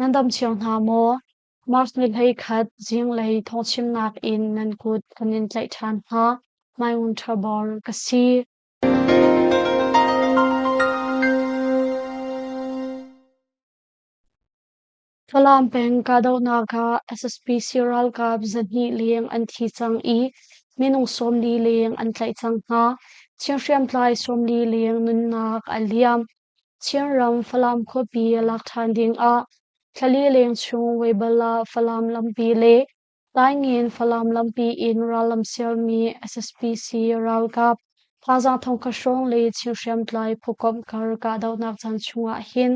Nan dam cio hna maw? March ni 11 zinglei thawngchimnak in nan kut kan in tlaih ṭhan hna. Maung Ṭhabor ka si. Falam peng kahdohnak ah SSPC ralkap 200 leng an thi cang i minung 40 leng an tlaih cang hna. Chin hriamtlai 40 leng nunnak a liam. Chinram Falam khuapi lak ṭhan dingah thlali leng chung Weibala Falam lampi le Taingen Falam lampi in rallam sialmi SSPC ralkap thazaang thongkhat hrawng le Chin hriamtlai phukomh kar kahdohnak caan chungah hin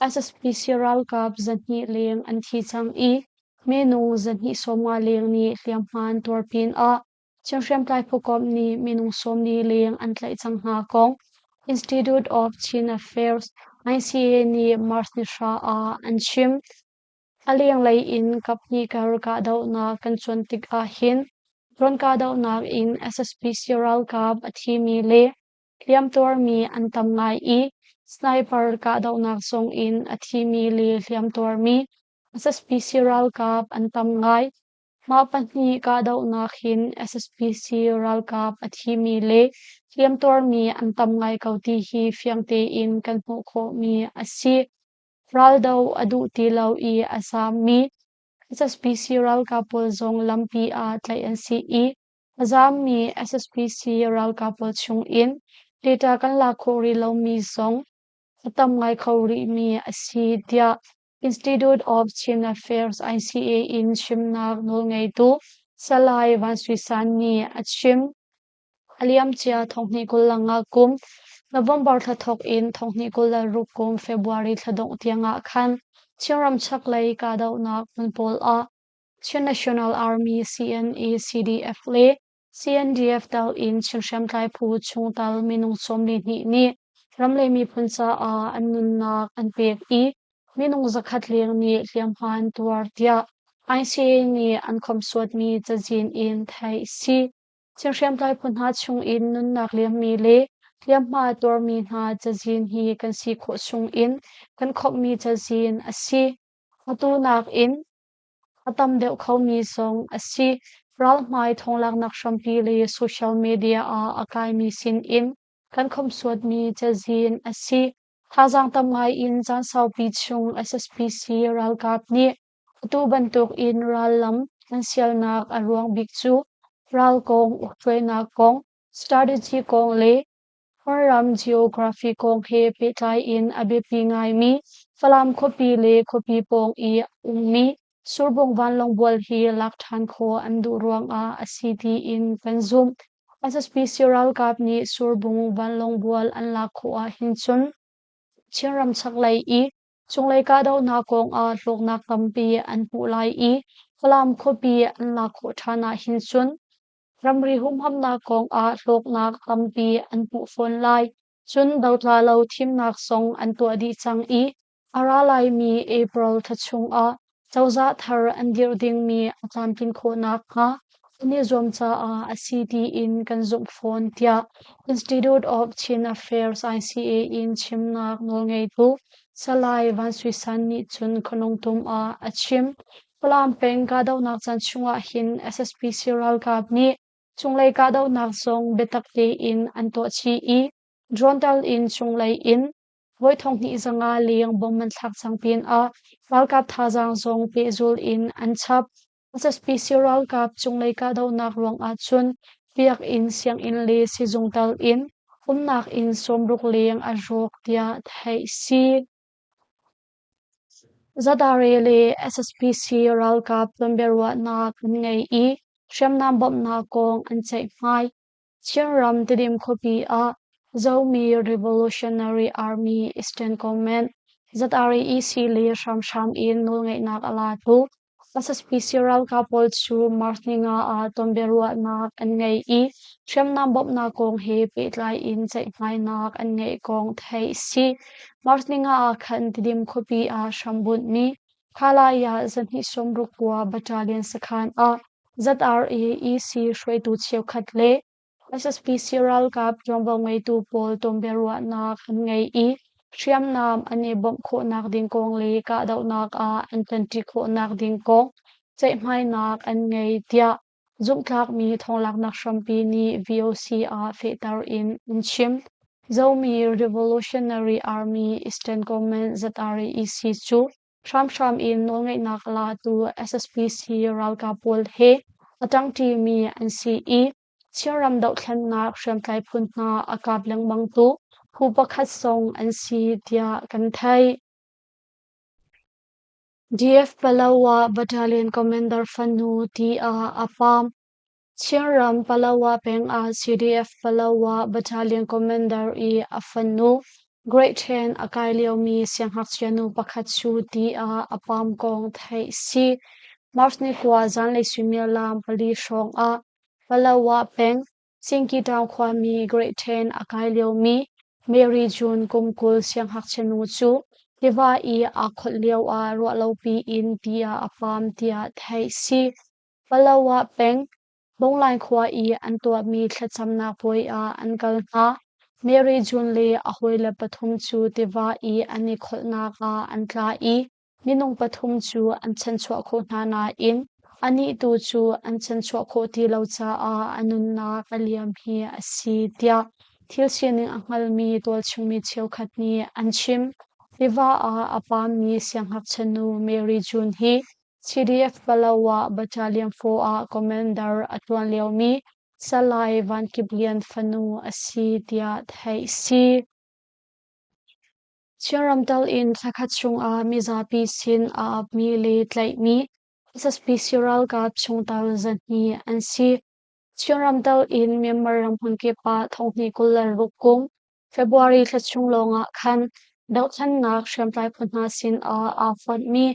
SSPC ralkap 200 leng an thi cang i minung 250 leng nih hliamhma an tuar pinah Chin hriamtlai phukomh nih minung 40 leng an tlaih cang hna kong Institute of Chin Affairs ICA nih March ni 9 ah an chim. A lenglei in kaphnih kar kahdohnak kan cuanh tik ahhin drone kahdohnak in SSPC ralkap a thimi le hliamtuarmi an tam ngai i sniper kahdohnak zong in a thimi le hliamtuarmi SSPC ralkap an tam ngai. Mah pahnih kahdohnak hin SSPC ralkap a thimi le hliamtuarmi an tam ngai ko ti hi fiang tein kan hmuh khawhmi a si. Raldoh a duh ti lo i a zaammi SSPC ralkap pawl zong lampi ah tlaih an si i a zaammi SSPC ralkap pawl chungin data kan lak khawh rih lomi zong a tam ngai kho rihmi a si tiah Institute of Chin Affairs ICA in chimnak nawlngeitu Salai Van Sui San nih a chim. A liamcia 2025 kum November thla thawk in 2026 kum February thla dongh tiangah khan Chinram chaklei kahdohnak hmun pawl ah Chin National Army CNA CDF le CNDF tal in Chin hriamtlai phu chungtel minung 42 nih ram le miphun caah an nunnak an pek i minung 100 leng nih hliamhma an tuar tiah ICA nih an khomhsuatmi cazin in theih a si. Chin hriamtlai phu hna chungin nunnak liammi le hliamhma tuarmi hna cazin hi kan si khawh chungin kan khawmhmi cazin a si. Atu nakin a tam deuh khomi zong a si. Ralhmai thonglaknak hrampi le social media ah a kaimi sinin kan khawmhsuatmi cazin a si. Thazaang tam ngai in caan saupi chung SSPC ralkap nih atu bantuk in rallam an sialnak a ruang bik cu ral kong, ukhruainak kong, strategy kong le Kawlram geography kong he pehtlai in a biapi ngaimi Falam khuapi le khuapi pawng i a ummi Surbung vanlawngbual hi lak ṭhan khawh an duh ruangah a si tiin kan zumh. SSPC ralkap nih Surbung vanlawngbual an lak khawh ahhin cun Chinram chaklei i cunglei kahdohnak kongah hlawknak tampi an hmuh lai i Falam khuapi an lak khawh ṭhan ahhin cun Ramri humhamnak kongah hlawknak tampi an hmuh fawn lai. Cun dotla lo thimnak zong an tuah dih cang i a ra laimi April thla chungah cozah thar an dirh dingmi a tlamtlin khawh nakhnga an i zuam caah a si tiin kan zumh fawn tiah Institute of Chin Affairs ICA in chimnak nawlngeitu Salai Van Sui San nih cun Khuanungtum ah a chim. Falam peng kahdohnak caan chungah hin SSPC ralkap nih cunglei kahdohnak zong biatak tein an tuah chih i drone tal in cunglei in voi 2500 leng bom an thlak cang pinah ralkap thazaang zong pehzul in an chap. SSPC ralkap cunglei kahdohnak ruangah cun biakinn, sianginn le sizung tal in umnak inn 60 leng a rawk tiah theih si. Zadare le SSPC ralkap tonbiaruahnak an ngei i hriamnam bawmhnak kong an ceihmai. Chinram Tidim khuapi ah Zomi Revolutionary Army Eastern Command ZREC le hramhram in nawlngeihnak a latu SSPC ralkap pawl cu March 5 ah tonbiaruahnak an ngei i hriamnam bawmhnak kong he pehtlai in ceihmainak an ngeih kong theih a si. March 5 ah khan Tidim khuapi ah hrambunhmi Khalaya 269 Battalion sakhan ah ZRAEC hruaitu cheukhat le SSPC ralkap ṭuanvo ngeitu pawl tonbiaruahnak an ngei i hriamnam an i bawmh khawhnak ding kong le kahdohnak ah an ṭanṭi khawhnak ding kong ceihmainak an ngei, tiah zumhtlakmi thawnglaknak hrampi nih VOC ah fehter in an chim. Zomi Revolutionary Army Eastern Command ZRAEC cu hramhram in nawlngeihnak latu SSPC ralkap pawl he a ṭangṭimi an si i Chinram dohthlennak hriamtlai phun hna a kap lengmangtu phu pakhat zong an si tiah kan theih. DF Palawa Battalion Commander fanu tiah a pam. Chinram Palawa peng ah CDF Palawa Battalion Commander i a fanu Grade 10 a kai liomi siangngakchia nu pakhat cu tiah a pam kong theih si. March ni 9 zanlei suimilam 4 hrawng ah Palawa peng Singkitaung khuami Grade 10 a kai liomi Mary June kum 20 siangngakchia nu cu tiva i aa kholh lioah ruahlopi in ti ah a pam tiah theih si. Palawa peng Bonglain khua i an tuahmi thlacamnak puai ah an kal hna. Mary June le a hawile pathum cu tiva i an i kholhnak ah an tla i Minung pathum cu an chanchuah khawh hna nain anih tu cu an chanchuah khawh ti lo caah a nunnak a liam hi a si tiah thil sining a hngalmi tualchungmi cheukhat nih an chim. Tiva ah a pammi siangngakchia nu Mary June hi CDF Palawa Battalion 4 ah commander a ṭuan liomi Salai Van Kip Lian fanu a si tiah theih a si. Chinram tal in thlakhat chungah mizapi sin aa apmi le tlaihmi SSPC ralkap chungtel 200 an si. Chinram tal in Myanmar ram hmunkip ah 2026 kum February thla chung lawngah khan dohthlennak hriamtlai phu hna sin ah aa fonhmi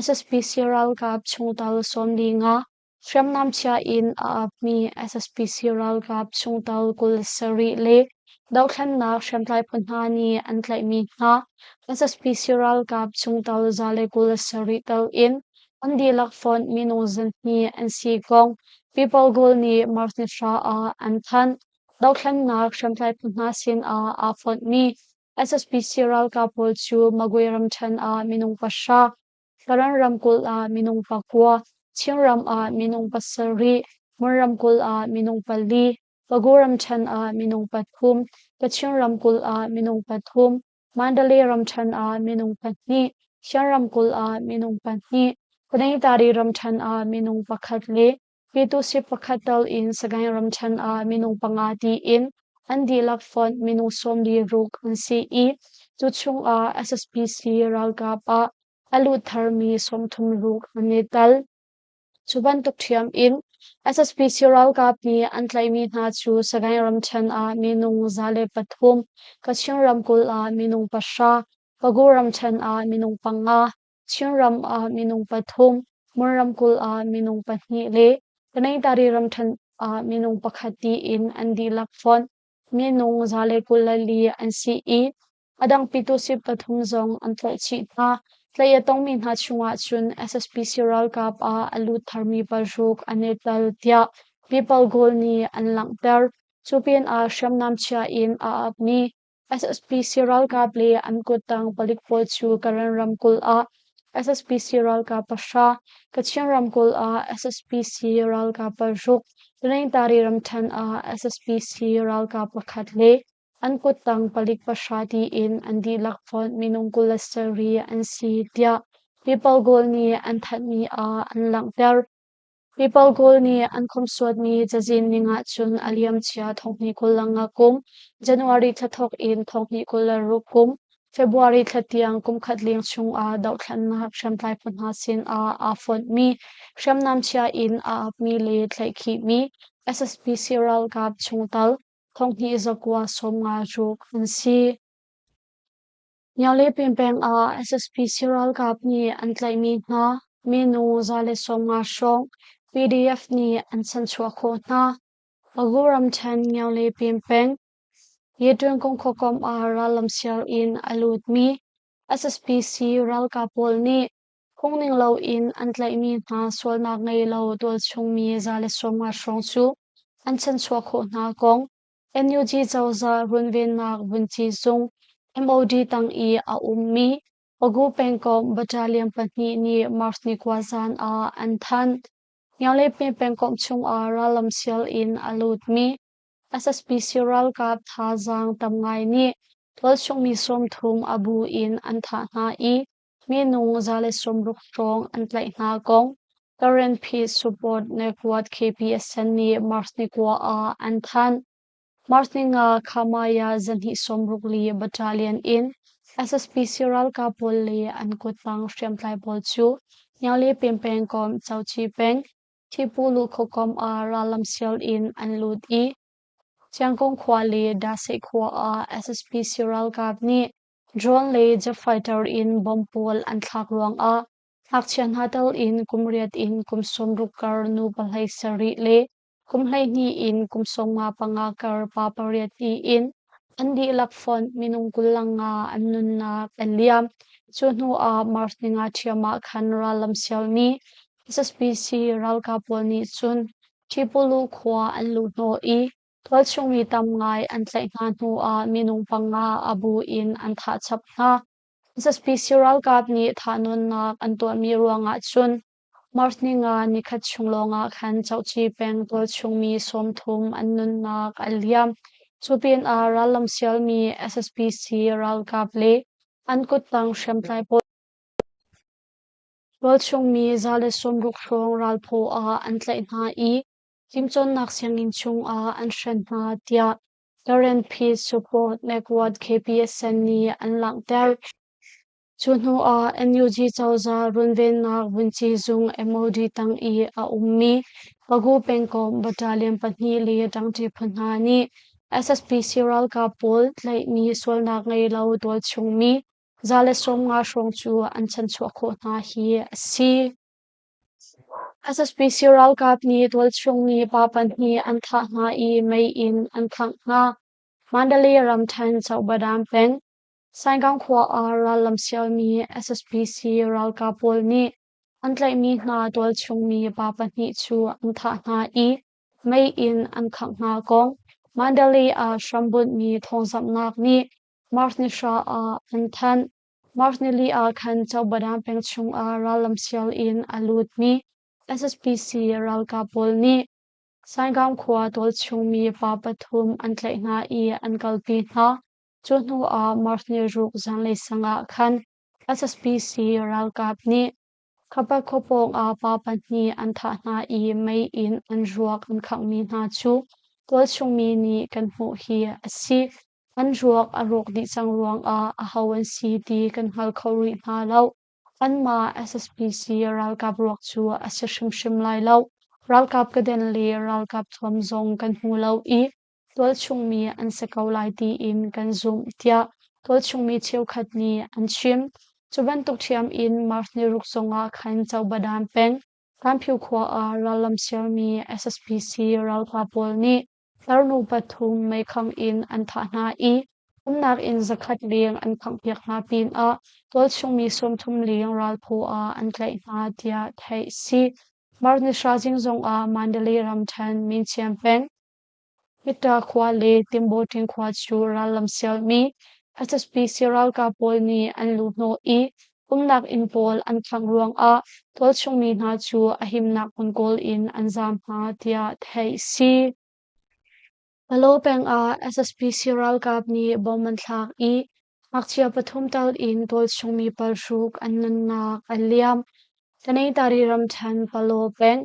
SSPC ralkap chungtel 45 Hriamnam chia in a apmi SSPC ralkap chungtel 27 le dohthlennak hriamtlai phu hna nih an tlaihmi hna SSPC ralkap chungtel 127 tel in an dihlak fonh minung 200 an si kong People Goal nih March ni 9 ah an thanh. Dohthlennak hriamtlai phu hna sin ah aa fonhmi SSPC ralkap pawl cu Magwe ramṭhen ah minung 0, Karen ramkulh ah minung 9, Chinram ah minung 7, Mon ramkulh ah minung 4, Pagu ramṭhen ah minung 3, Kachin ramkulh ah minung 3, Mandalay ramṭhen ah minung 2, Shan ramkulh ah minung 2, Tanintari ramṭhen ah minung 1 le Pyituhsip pakhat tal in Sagaing ramṭhen ah minung 5 tiin an dihlak fonh minung 46 an si i cu chungah SSPC ralkap ah a lut tharmi 36 an i tel. Cu bantuk ṭhiam in SSPC ralkap nih an tlaihmi hna cu Sagaing ramṭhen ah minung 103, Kachin ramkulh ah minung 0, Pagu ramṭhen ah minung 5, Chinram ah minung 3, Mon ramkulh ah minung 2 le Tanintari ramṭhen ah minung 1 tiin an dihlak fonh minung 124 an si i a dang pyituhsit 3 zong an tlaih chih hna. Tlaih a tongmi hna chungah cun SSPC ralkap ah a lut tharmi 6 an i tel tiah People Goal nih an langhter. Cu pinah hriamnam chia in a apmi SSPC ralkap le an kuttang palik pawl cu Karen ramkulh ah SSPC ralkap 0, Kachin ramkulh ah SSPC ralkap 6, Tanintari ramṭhen ah SSPC ralkap 1 le an kuttang palik 0 tiin an dihlak fonh minung 27 an si tiah People Goal nih an thanhmi ah an langhter. People Goal nih an khomhsuatmi cazin ning ahcun a liamcia 2025 kum January thla thawk in 2026 kum February thla tiang kumkhat leng chungah dohthlennak hriamtlai phu hna sinah aa fonhmi hriamnam chia in aa apmi le tlaihkhihmi SSPC ralkap chungtel 2956 an si. Nyaunglepin peng ah SSPC ralkap nih an tlaihmi hna minu 150 hrawng PDF nih an chanchuah khawh hna. Pagu ramṭhen Nyaunglepin peng Yetun kongkhuakomh ah rallam sial in a lutmi SSPC ralkap pawl nih phungning loin an tlaihmi hna sualnak ngei lo tualchung mi 150 hrawng cu an chanchuah khawh hna kong NUG cozah runvennak vunci zung MOD tang i a ummi Pagu pengkomh battalion pahnih nih March ni kua zan ah an thanh. Ngiaunglepme pengkomh chungah rallam sial in a lutmi SSPC ralkap thazaang tam ngai nih tualchung mi 30 a bu in an thah hna i minung 160 hrawng an tlaih hna kong Karen Peace Support Network KPSN nih March ni kua ah an thanh. March ni nga Khamaya zahnih 64 Battalion in SSPC ralkap pawl le an kuttang hriamtlai pawl cu Nyaule pengkomh Coci peng Thipu luhkhuakom ah rallam sial in an lut i Chiangkung khua le Daseh khua ah SSPC ralkap nih drone le jet fighter in bomb pawl an thlak ruangah ngakchia hna tel in kum riat in kum 60 kar nu pahlei sarih le kum 12 in kum 55 kar pa pariat tiin an dihlak fonh minung 25 an nunnak an liam. Cu hnu ah March ni nga ṭhiam ah khan rallam sialmi SSPC ralkap pawl nih cun Ṭhipulu khua an luh hnawh i tualchung mi tam ngai an tlaih hna hnu ah minung panga a bu in an thah chap hna. SSPC ralkap nih thahnawnnak an tuahmi ruangah cun March ni nga nikhat chung lawngah khan Cohci peng tualchung mi 30 an nunnak a liam. Cu pinah rallam sialmi SSPC ralkap le an kuttang hriamtlai pawl tualchung mi 160 hrawng ralphaw ah an tlaih hna i fimcawnnak sianginn chungah an hren hna tiah Karen Peace Support Network KPSN nih an langhter. Cu hnu ah NUG cozah runvennak vunci zung MOD tang i a ummi Pagu pengkomh battalion pahnih le ṭangṭi phu hna nih SSPC ralkap pawl tlaihmi sualnak ngei lo tualchungmi 150 hrawng cu an chanchuah khawh hna hi a si. SSPC ralkap nih tualchungmi pa pahnih an thah hna i mei in an khangh hna. Mandalay ramṭhen Chokbadam peng Saigang khua ah rallam sialmi SSPC ralkap pawl nih an tlaihmi hna tualchungmi pa pahnih cu an thah hna i mei in an khangh hna kong Mandalay ah hrambunhmi thawngzamhnak nih March ni hra ah an thanh. March nili ah khan Chokbadam peng chungah rallam sial in a lutmi SSPC ralkap pawl nih Saigang khua tualchungmi pa pathum an tlaih hna i an kalpi hna. Cu hnu ah March ni ruk zanlei sang ah khan SSPC ralkap nih Khapat khua pawng ah pa pahnih an thah hna i mei in an ruak an khanghmi hna cu tualchungmi nih kan hmuh hi a si. An ruak a rawk dih cang ruangah aho an si ti kan hngal kho rih hna lo. Anmah SSPC ralkap ruak cu a si hrimhrim lai lo. Ralkap kaden le ralkap thuam zong kan hmu lo i tualchungmi an si ko lai tiin kan zumh tiah tualchungmi cheukhat nih an chim. Cu bantuk ṭhiam in March ni ruk zongah khan Cobadan peng Kanphiu khua ah rallam siarmi SSPC ralkap pawl nih tarnu pathum meikhang in an thah hna i umnak inn zakhat leng an khanghpiak hna pinah tualchungmi 30 leng ralphaw ah an tlaih hna tiah theih a si. March ni hra zing zongah Mandalay ramṭhen Minchiam peng Myitta khua le Timboṭin khua cu rallam sialmi SSPC ralkap pawl nih an luhhnawh i umnak inn pawl an khangh ruangah tualchungmi hna cu a himnak hmun kawl in an zaam hna tiah theih a si. Palaw peng ah SSPC ralkap nih bom an thlak i ngakchia pathum tal in tualchungmi paruk an nunnak a liam. Tanetari ramṭhen Palaw peng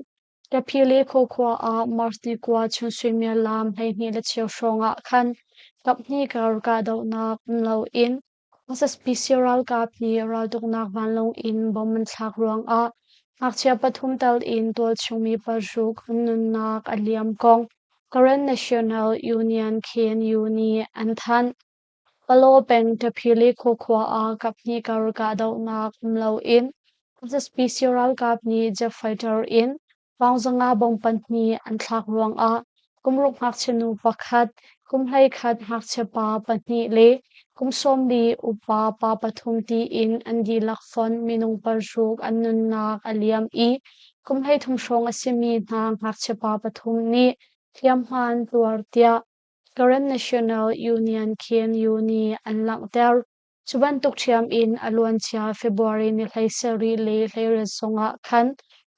Taphile khua ah March ni kua chun suimilam 12 cheu hrawng ah khan kaphnih kar kahdohnak um loin SSPC ralkap nih raltuknak vanlawng in bomb an thlak ruangah ngakchia pathum tal in tualchungmi paruk an nunnak a liam kong Karen National Union KNU nih an thanh. Palaw peng Taphile khua ah kaphnih kar kahdohnak um loin SSPC ralkap nih jet fighter in Paungzanga bom pahnih an thlak ruangah kum ruk ngakchia nu pakhat, kum 11 ngakchia pa pahnih le kum 40 upa pa pathum tiin an dihlak fonh minung paruk an nunnak a liam i kum 33 hrawng a simi hna ngakchia pa pathum nih hliamhma an tuar tiah. Karen National Union KNU nih an langhter. Cu bantuk ṭhiam in a luancia February ni 17 le 18 zongah khan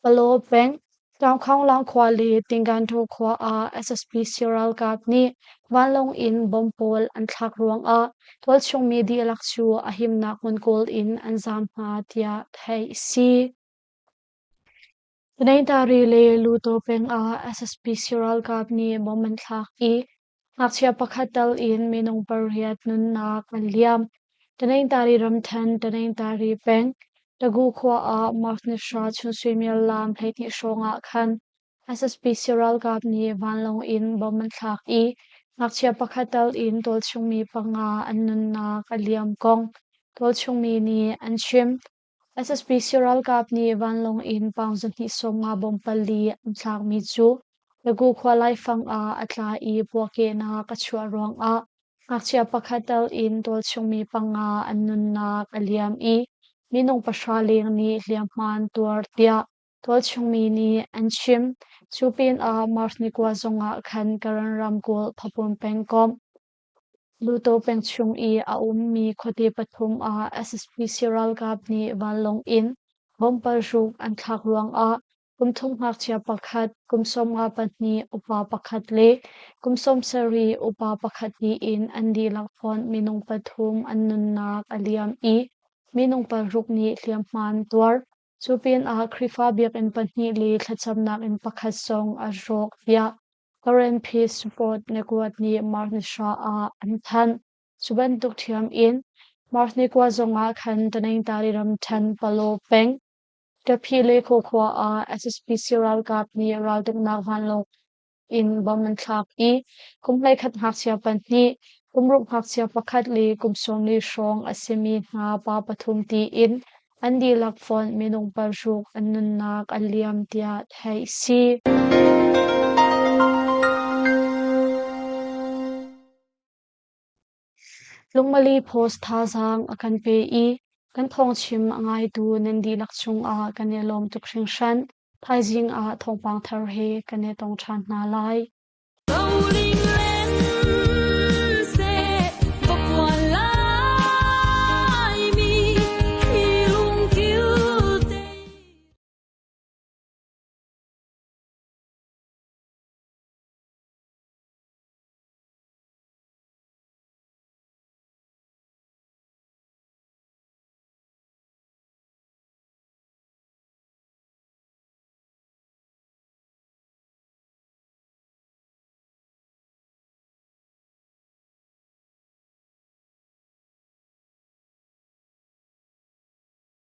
Palaw peng, Tlangkhawnglang khua le Tingantu khua ah SSPC ralkap nih vanlawng in bomb pawl an thlak ruangah tualchung mi dihlak cu a himnak hmun kawl in an zaam hna tiah theih a si. Tanintari le Luto peng ah SSPC ralkap nih bomb an thlak i ngakchia pakhat tal in minung pariat nunnak an liam. Tanintari ramthen Tanintari peng Tagu khua ah March ni hra chun suimilam 12 hrawng ah khan SSPC ralkap nih vanlawng in bomb an thlak i ngakchia pakhat tal in tualchungmi panga an nunnak a liam kong tualchungmi nih an chim. SSPC ralkap nih vanlawng in pound 250 bomb pali an thlakmi cu Tagu khua laifang ah a tla i puahkehnak a chuah ruangah ngakchia pakhat tal in tualchungmi panga an nunnak a liam i minung pahra leng nih hliamhma an tuar tiah tualchungmi nih an chim. Cu pinah March ni kua zongah khan Karen ramkulh Phapun pengkomh Luto peng chung i a ummi khuate pathum ah SSPC ralkap nih vanlawng in bomb paruk an thlak ruangah kum thum ngakchia pakhat, kum 54 upa pakhat le kum 70 upa pakhat tiin an dihlak fonh minung pathum an nunnak a liam i minung paruk nih hliamhma an tuar. Cu pinah Khrihfa biakinn pahnih le thlacamnak inn pakhat zong a rawk tiah Karen Peace Support Network nih March ni hra ah an thanh. Cu bantuk ṭhiam in March ni kua zongah khan Taningtari ramṭhen Palaw peng Ṭaphi le Khua ah SSPC ralkap nih raltuknak vanlawng in bomb an thlak i kum 11 ngakchia pahnih, kum ruk ngakchia pakhat le kum 40 hrawng a simi hna pa pathum tiin an dihlak fonh minung paruk an nunnak a liam tiah theih a si. Lungmali Post thazaang a kan pe i kan thawngchim a ngaitu nan dihlak cungah kan i lawm tuk hringhran. Thaizing ah thawngpang thar he kan i tong ṭhan hna lai.